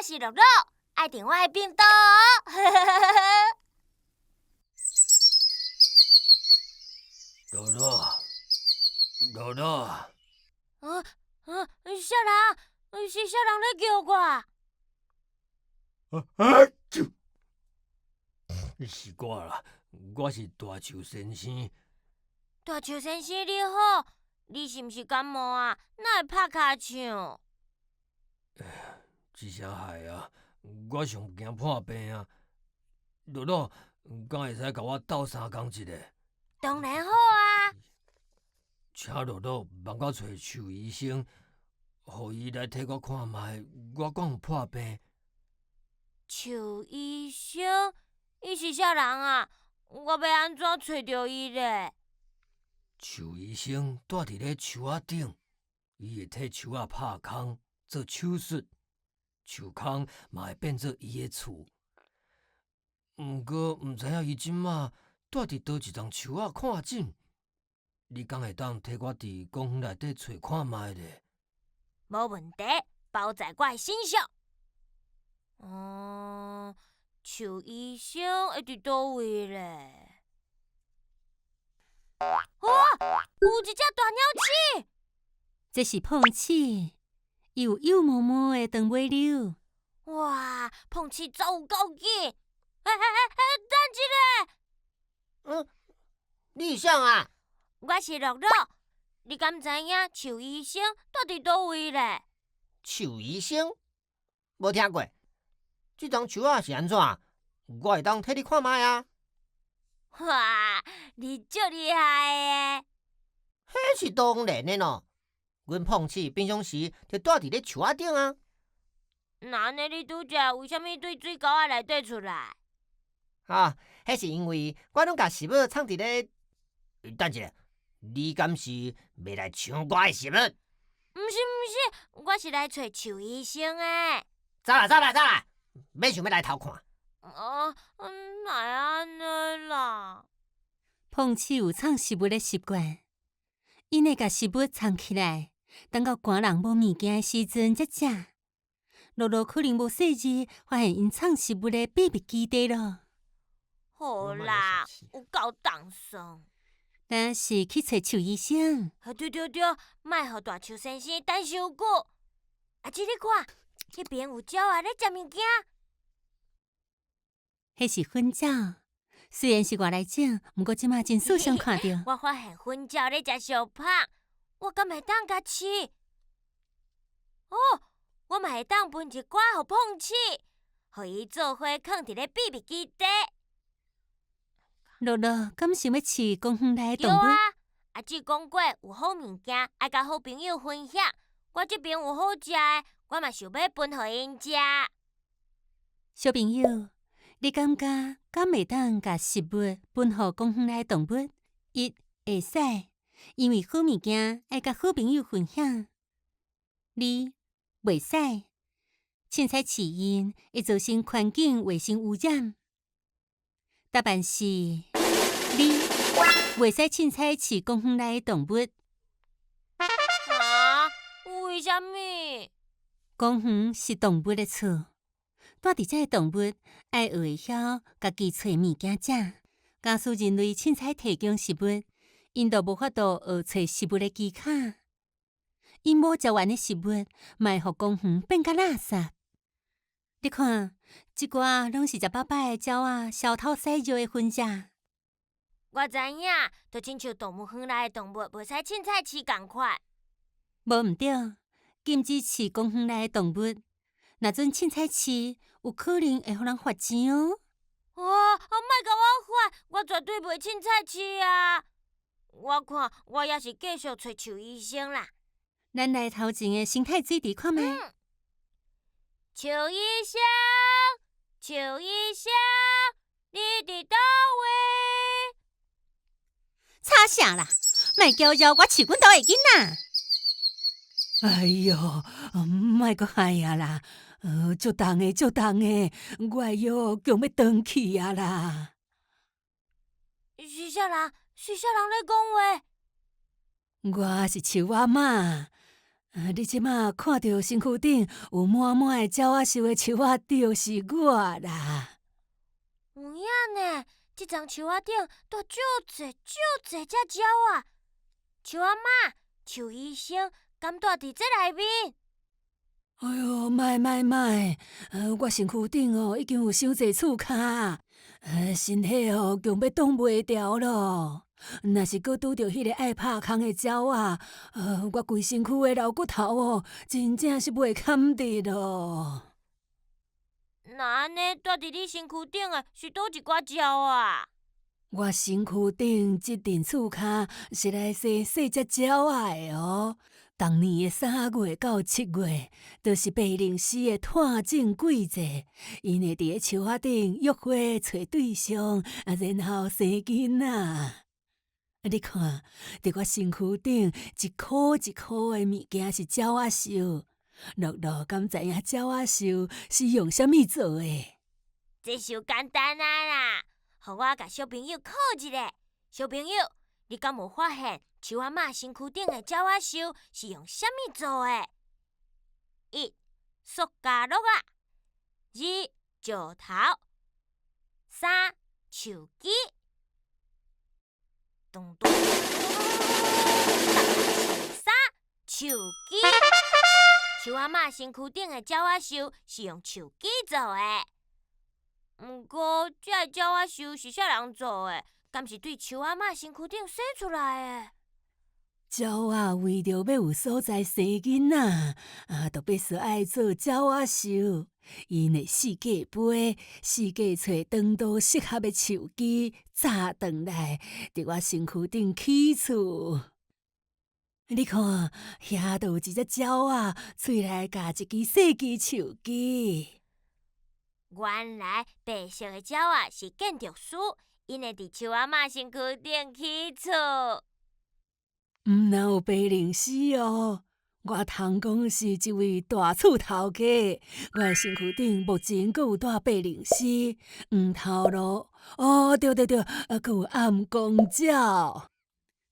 我是樂樂，愛訂我的頻道哦。樂樂，樂樂。啊啊！啥人？是啥人咧叫我？啊啾！是我啦，我是大樹先生。大樹先生你好，你是毋是感冒啊？哪會拍尻槍？這聲害啊！我上驚破病啊！樂樂，敢會使共我鬥相共一下？當然好啊！請樂樂幫我揣樹醫生，予伊來替我看覓，我敢有破病？樹醫生，伊是啥人啊？我欲按怎揣著伊咧？樹醫生蹛佇咧樹仔頂，伊會替樹仔拍空做手術，樹空嘛會變做伊的厝。毋過毋知影伊這馬蹛佇佗一叢樹仔看診。你敢會當替我佇公園內底揣看覓咧？無問題，包在我的身上。嗯，樹醫生會佇佗位咧？哇！有一隻大鳥鼠。這是碰鼠，伊有幼毛毛的長尾溜。哇！碰鼠走有夠緊！欸欸欸欸，等一下。嗯，你是啥啊？我是樂樂，你敢知影樹醫生蹛佇佗位咧？樹醫生？無聽過。這叢樹仔是按怎？我會當替你看覓啊！哇，你足厲害的！彼是當然的咯。阮碰鼠平常時就蹛佇咧樹仔頂啊。那按呢，你拄才為啥物對水溝仔內底出來？啊，彼是因為我攏共食物藏佇咧。等一下，你敢是欲來搶我的食物？毋是毋是，我是來揣樹醫生的。走啦走啦走啦，免想欲來偷看。啊，哪會按呢啦？碰鼠有藏食物的習慣，𪜶會共食物藏起來，等到寒人無物件的時陣才食。樂樂可能無細膩，發現𪜶藏食物的秘密基地囉。好啦，有夠凍霜。咱是去揣樹醫生。對對對，莫予大樹先生等傷久。阿姊，你看，彼邊有鳥仔咧食物件。彼是粉鳥，雖然是外來種，毋過這馬真時常看著。我發現粉鳥咧食相拍，我敢會當共飼？哦，我嘛會當分一寡予碰鼠，予伊做伙囥佇咧秘密基地。樂樂，敢想欲飼公園內的動物？對啊，阿姊講過有好物件愛共好朋友分享，我這邊有好食的，我嘛想欲分予𪜶食。小朋友，你感覺敢會當共食物分予公園內的動物？一，會使，因為好物件愛共好朋友分享。二，袂使，凊彩飼𪜶會造成環境衛生污染。答案是二，袂使凊彩飼公園內的動物。啊？為啥物？公園是動物的厝，蹛佇遮的動物愛學會曉家己揣物件食。假使人類凊彩提供食物，𪜶就無法度學揣食物的技巧。𪜶無食完的食物，嘛會予公園變甲垃圾。你看，這寡攏是食飽飽的鳥仔，潲頭屎尿的痕跡。我知影，就親像動物園內的動物，袂使凊彩飼仝款。無毋對，禁止飼公園內的動物。若準凊彩飼，有可能會予人罰錢哦。啊！莫共我罰，我絕對袂凊彩飼啊！我看我猶是繼續揣樹醫生啦。咱來頭前的生態水池看覓。樹醫生，樹醫生，你佇佗位？吵啥啦？莫攪擾我飼阮兜的囡仔！哎喲，莫閣害啊啦！足重的，足重的，我的腰強欲斷去啊啦！是啥人？是啥人咧講話？我是樹仔媽。你這馬看著身軀頂有滿滿的鳥仔獸的樹仔，就是我啦。有影呢，這叢樹仔頂蹛足濟足濟隻鳥仔。樹仔媽，樹醫生敢蹛佇這內面？哎喲，莫莫莫！我身軀頂哦已經有傷濟刺跤，身體哦強欲擋袂牢囉。若是閣拄著彼个愛拍空的鳥仔，我規身軀的老骨頭哦，真正是袂堪得囉。那按呢，蹛佇你身軀頂的是佗一寡鳥仔？我身軀頂這陣刺跤是來生細隻鳥仔的哦。逐年的3月到7月，就是白靈絲的湠種季節，𪜶會佇咧樹仔頂約會揣對象，啊，然後生囡仔。你看，佇我身軀頂一箍一箍的物件是鳥仔獸。樂樂敢知影鳥仔獸是用啥物做的？這傷簡單啊啦！予我共小朋友考一下。小朋友，你敢有發現樹仔媽身軀頂的鳥仔獸是用啥物做的？一、塑膠碌仔；二、石頭；三、樹枝。咚咚，三、樹枝。樹仔媽身軀頂的鳥仔獸是用樹枝做的。毋過，這个鳥仔獸是啥人做的？敢是對樹仔媽身軀頂生出來的？鳥仔為著欲有所在生囡仔，啊，就必須愛做鳥仔獸。𪜶會四界飛，四界揣長度適合的樹枝，紮轉來，佇我身軀頂起厝。你看，遐就有一隻鳥仔，喙內咬一支細支樹枝。原來白色的鳥仔是建築師，𪜶會佇樹仔媽身軀頂起厝。毋但有白靈絲哦，我通講是一位大厝頭家。我的身軀頂目前閣有蹛白靈絲、黃頭鷺，哦，對對對，閣有暗光鳥。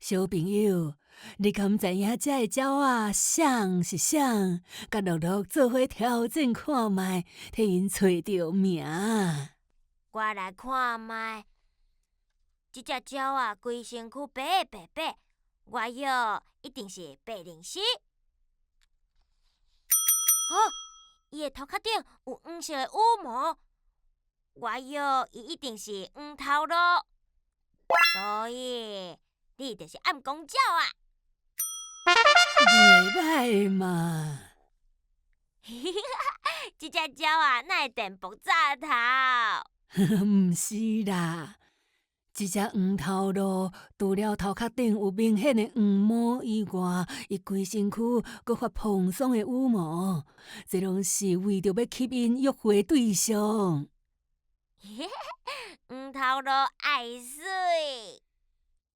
小朋友，你敢知影這个鳥仔誰是誰？佮樂樂做伙挑戰看覓，替𪜶揣著名。我來看覓，這隻鳥仔規身軀白白白，我臆一定是白靈絲。哦，伊的頭殼頂有黃色的羽毛，我臆伊一定是黃頭鷺，所以你就是暗光鳥啊！袂䆀嘛！這隻鳥仔哪會電爆炸頭？毋是啦，這隻黃頭鷺除了頭殼頂有明顯的黃毛以外，伊規身軀閣發蓬鬆的羽毛，這攏是為著欲吸引約會對象。黃頭鷺愛媠。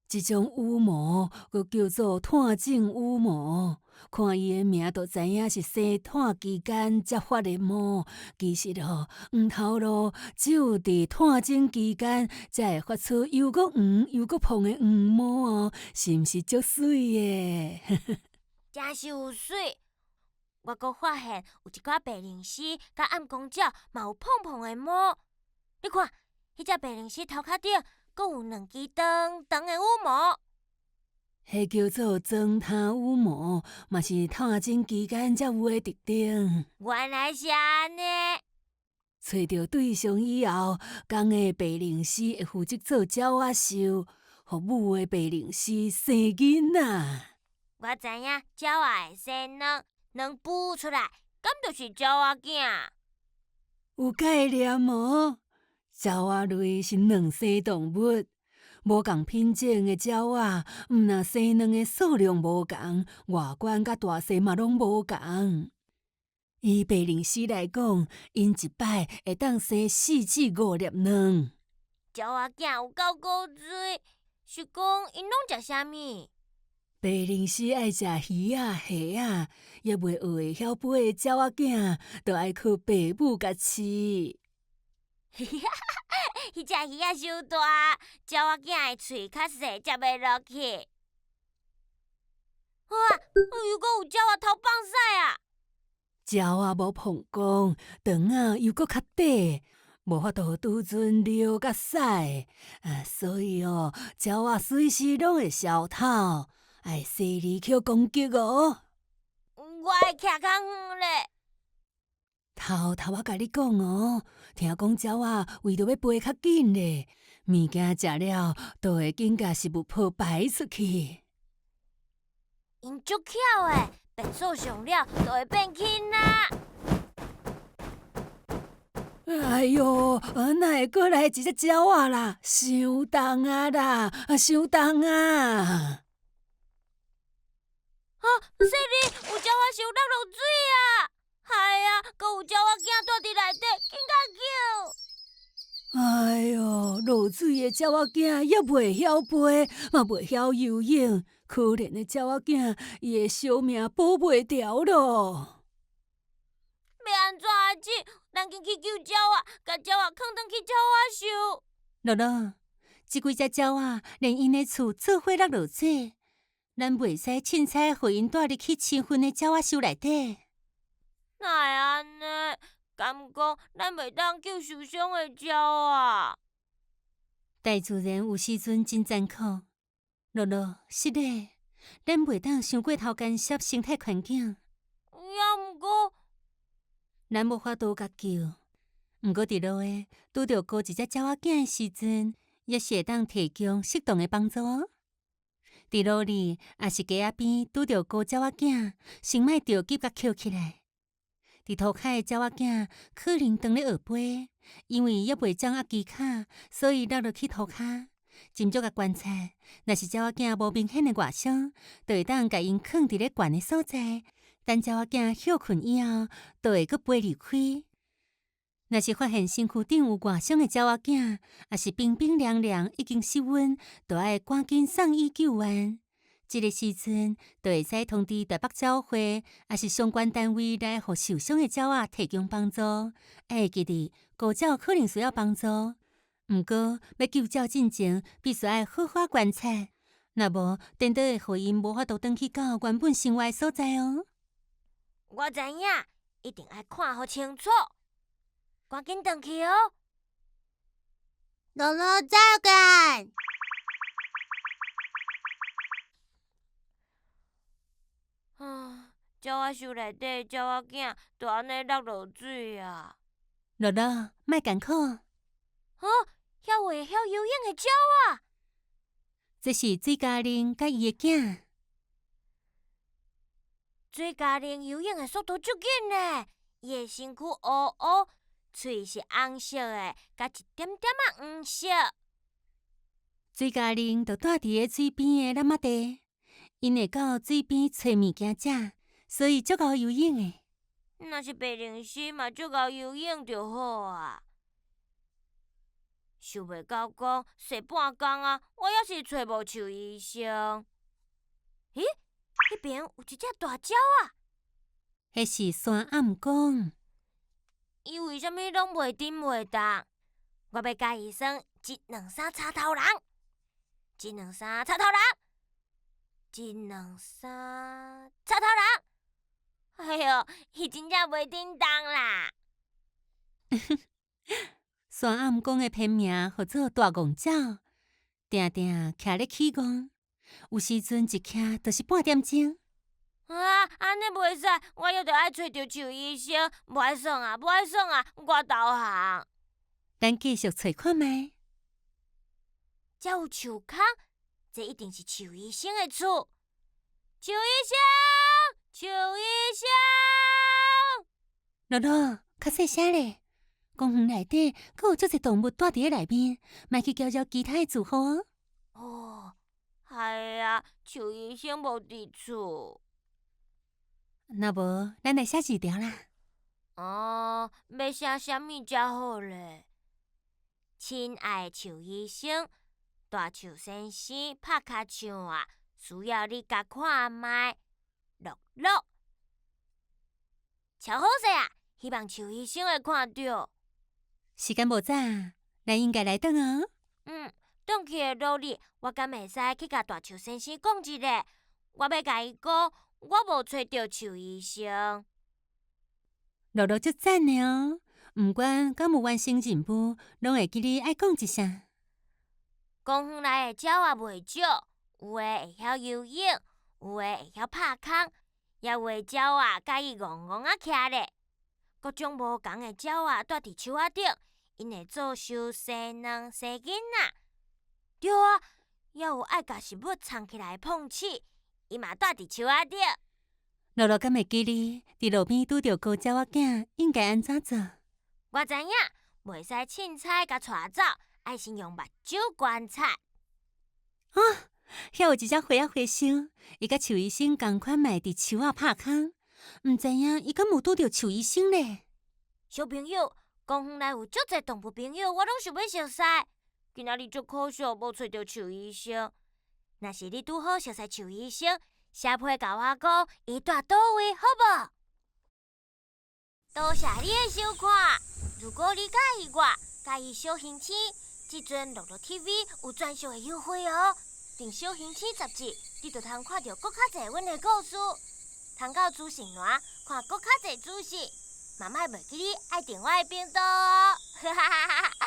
這種羽毛閣叫做湠種羽毛，看伊的名就知影是生湠期間才發的毛。其實吼，黃頭鷺只有佇湠種期間才會發出又閣黃又閣蓬的黃毛哦，是毋是足媠的？真是有媠！我閣發現有一寡白靈絲佮暗光鳥嘛有蓬蓬的毛。你看，彼隻白靈絲頭殼頂閣有兩支長長的羽毛。彼叫做裝鹼羽毛，嘛是湠種期間才有的特徵。原來是按呢。揣著對象以後，公的白靈絲會負責做鳥仔獸，予母的白靈絲生囡仔。我知影鳥仔會生卵，卵孵出來，敢就是鳥仔囝？有概念無？鳥仔類是卵生動物，無仝品種的鳥仔，毋但生卵的數量無仝，外觀佮大細嘛攏無仝。以白靈絲來講，𪜶一擺會當生4至5粒卵。鳥仔囝有夠古錐，是講𪜶攏食啥物？白靈絲愛食魚仔、蝦仔，猶未學會曉飛的鳥仔囝，就愛靠爸母共飼。彼隻魚仔傷大，鳥仔囝的喙較細，食袂落去。啊！又閣有鳥仔偷放屎啊！鳥仔無膀胱，腸仔又閣較短，無法度儲存尿佮屎，啊，所以哦，鳥仔隨時攏會消臭，愛細膩予攻擊哦。我愛徛較遠咧。偷偷仔共你講哦，聽講鳥仔為著欲飛較緊咧，物件食了，就會緊共食物泡排出去。𪜶足巧的，便所上了就會變輕啊！哎喲，哪會閣來一隻鳥仔啦？傷重啊啦，傷重啊！啊，細膩，有鳥仔泅落落水啊！害啊，閣有鳥仔囝蹛佇內底，緊共救！哎喲，落水的鳥仔囝猶袂曉飛，嘛袂曉游泳，可憐的鳥仔囝，伊的小命保袂牢囉。欲按怎阿姊？咱緊去救鳥仔，共鳥仔囥轉去鳥仔岫。樂樂，這幾隻鳥仔連𪜶的厝做伙落落水，咱袂使凊彩予𪜶蹛入去飼糞的鳥仔岫內底。哪會按呢？敢講咱袂當救受傷的鳥仔？大自然有時陣真殘酷。樂樂，是的，咱袂當傷過頭干涉生態環境。猶毋過，咱無法度共救。毋過佇路的拄著孤一隻鳥仔囝的時陣，也是會當提供適當的幫助哦。佇路裡，抑是街仔邊拄著孤鳥仔囝，先莫著急共抾起來。佇塗跤的鳥仔囝可能當咧學飛，因為猶袂掌握技巧，所以落落去塗跤。斟酌共觀察，若是鳥仔囝無明顯的外傷，就會當共𪜶囥佇咧懸的所在，等鳥仔囝歇睏以後，就會閣飛離開。若是發現身軀頂有外傷的鳥仔囝，抑是冰冰涼涼已經失溫，就愛趕緊送醫救援。這个時陣，就會使通知台北鳥會，抑是相關單位來予受傷的鳥仔提供幫助。愛會記得，孤鳥可能需要幫助，毋過欲救鳥進前，必須愛好好觀察，若無，顛倒會予𪜶無法度轉去到原本生活的所在哦。我知影，一定愛看予清楚，趕緊轉去哦。樂樂走緊。啊！鳥仔岫內底鳥仔囝就按呢落落水啊！樂樂，莫艱苦。啊！遐有會曉游泳的鳥仔。這是水嘉玲佮伊的囝。水嘉玲游泳的速度足緊呢，伊的身軀烏烏，喙是紅色的，佮一點點仔黃色。水嘉玲就蹛佇咧水邊的湳仔地。𪜶會到水邊揣物件食，所以足𠢕游泳的。若是白靈絲嘛足𠢕游泳就好啊。想袂到講踅半工啊，我猶是揣無獸醫生。咦？彼邊有一隻大鳥仔。彼是山頷龔。伊為啥物攏袂振袂動？我欲共伊耍一兩三插頭人，一兩三插頭人。一兩三，插頭人！哎喲，伊真正袂振動啦！山頷龔的別名號做大戇鳥，定定徛咧起戇，有時陣一徛就是半點鐘。啊，按呢袂使，我猶著愛揣著獸醫生，無愛耍啊，無愛耍啊，我投降。咱繼續揣看覓。遮有樹空。這一定是獸醫生的厝。獸醫生，獸醫生。樂樂，較細聲咧。公園內底閣有足濟動物蹛佇咧內面，莫去攪擾其他的住戶哦。哦，害啊，獸醫生無佇厝。若無，咱來寫字條啦。哦，欲寫啥物才好咧？親愛的獸醫生。大樹先生拍尻唱啊，需要你共看覓。樂樂，超好勢啊！希望獸醫生會看著。時間無早，咱應該來轉哦。嗯，轉去的路裡，我敢會使去共大樹先生講一下。我欲共伊講，我無揣著獸醫生。樂樂足讚的哦，毋管敢有完成任務，攏會記得愛講一聲。公園內的鳥仔袂少，有的會曉游泳，有的會曉拍空，也有的鳥仔佮意戇戇仔徛咧。各種無仝的鳥仔蹛佇樹仔頂，𪜶會做岫生卵生囡仔。對啊，猶有愛共食物藏起來的膨鼠，伊嘛蹛佇樹仔頂。樂樂敢會記得佇路邊拄著孤鳥仔囝應該按怎做？我知影，袂使凊彩共帶走，愛先用目睭觀察。啊，遐有一隻花仔花獸，伊佮獸醫生仝款嘛會佇樹仔拍空，毋知影伊敢有拄著獸醫生咧？小朋友，公園內有足濟動物朋友，我攏想欲熟似。今仔日足可惜，無揣著獸醫生。若是你拄好熟似獸醫生，寫批共我講，伊蹛佗位，好無？多謝你的收看。如果你佮意我，佮意小星星，這陣樂樂 TV 有專屬的優惠哦。訂小星星雜誌，你就通看著閣較濟阮的故事，通到資訊欄看閣較濟資訊。嘛莫袂記得愛訂我的頻道哦。哈哈哈哈。